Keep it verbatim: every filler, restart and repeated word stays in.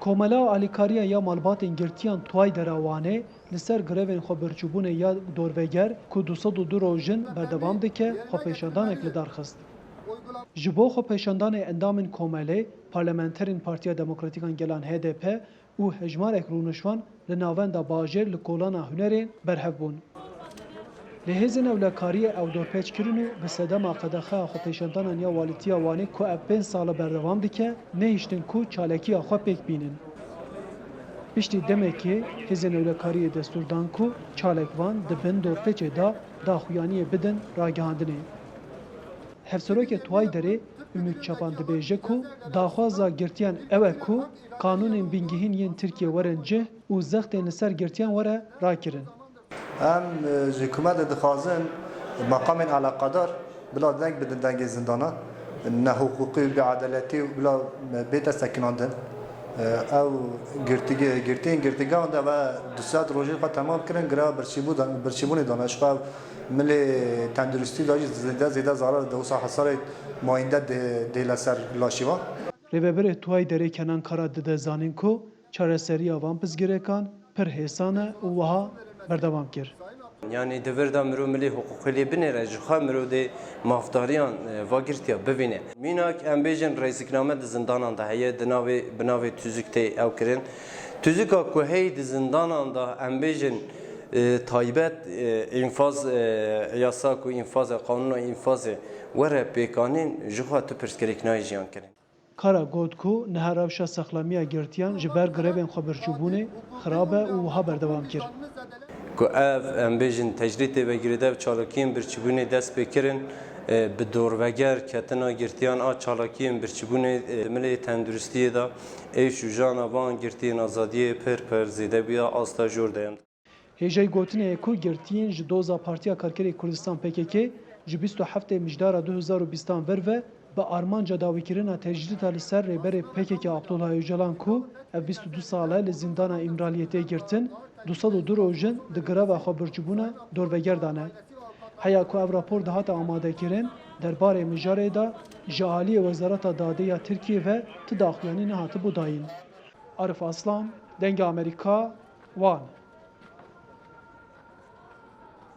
Komela Alîkariya ya Malbatên Girtiyan Tuwaydera Wanê li ser grevên xwebirçîbûnê ya dorveger ku du sed û du roj in berdewam dike, xwepêşandanek li dar xist. Ji bo xwepêşandanê endamên komelê, parlamenterên Partiya Demokratîk a Gelan H D P û hejmarek rûniştvan li navenda bajêr li kolana hunerê berhev bûn. Lê hêzên ewlekariyê ew dorpêç kirin û bi sedema qedexeya xwepêşandanan ya Walîtiya Wanê ku ev pênc sal e berdewam dike, nehiştin ku çalekiya xwe pêk bînin. Piştî demekê hêzên ewlekariyê destûr dan ku çalakvan di bin dorpêçê de daxuyaniyê bidin ragihandinê. Hevserokê Tuwayderê Umut Çapan dibêje ku daxwaza girtiyan ew e ku qanûnên bingehîn yên Tirkiyê werin cih û zextên li ser girtiyan were rakirin. Em, e, ji hikûmetê dixwazin meqamên eleqedar bila deng bidin dengê zindana, nehiqûqî û bêedaletî bila bête sekinandin. E, ew girtî-, girtiyên girtîgehan de ve du sed rojên xwe temam kirin, greva birçîbû-, birçîbûnê dane. Ji xwe ew milê tenduristî de jî zêde, zêde zarar dide. Wisa hesarê mayînde dê-, dê li ser laşî van. Rêvebirê Tuwayderê Kenan Kara dide zanîn ku çareseriya van pirsgirêkan pir hêsan e û wiha berdewam kir. Yanî di vir de mirov milê hiqûqê lê binêre, ji xwe mirov dê mafdariyan, e, va girtiya bivîne. Mînak em bêjin rêzikname di zindanan de heye, di navê, bi navê tûzik tê ew kirin. Tûzika ku heyî di zindanan de em bêjin, e, taybet, e, înfaz, e, yasa ku înfaz e, qanûna înfazê were pêkanîn, ji xwe tu pirsgirêk nayê jiyan kirin. Kara got ku niha rewşa sexlamiya girtiyan ji ber grevên xwebirçîbûnê xirab e û wiha berdewam kir. Ku ev, em bêjin, tecrîdê vegirêde ev çalakiyên birçîbûnê dest pê kirin, e, bi dorveger ketina girtiyan a çalakiyên birçîbûnê, e, milê tenduristiyê de êş û jana van girtiyên azadiyê pir pir zêde bûye, asta jor de ye. Hêjayî gotinê ye ku girtiyên ji doza Partiya Karkerê Kurdistan P K K ji bîst û heftê Mijdara du hezar û bîstan vir ve bi armanca dawîkirina tecrîda li ser Rêberê P K K Abdullah Ocalan ku ev bîst û du sal e li zîndana Îmraliyê tê girtin, du sed û du roj in di greva xwebirçîbûna dorveger de ne. Heya ku ev rapor dihate amadekirin, derbarê mijarê de ji aliyê Wezareta Dadê ya Tirkiyê ve ti daxuyanî nehatibû dayîn. Arif Aslan, Dengê Amerîka, Wan.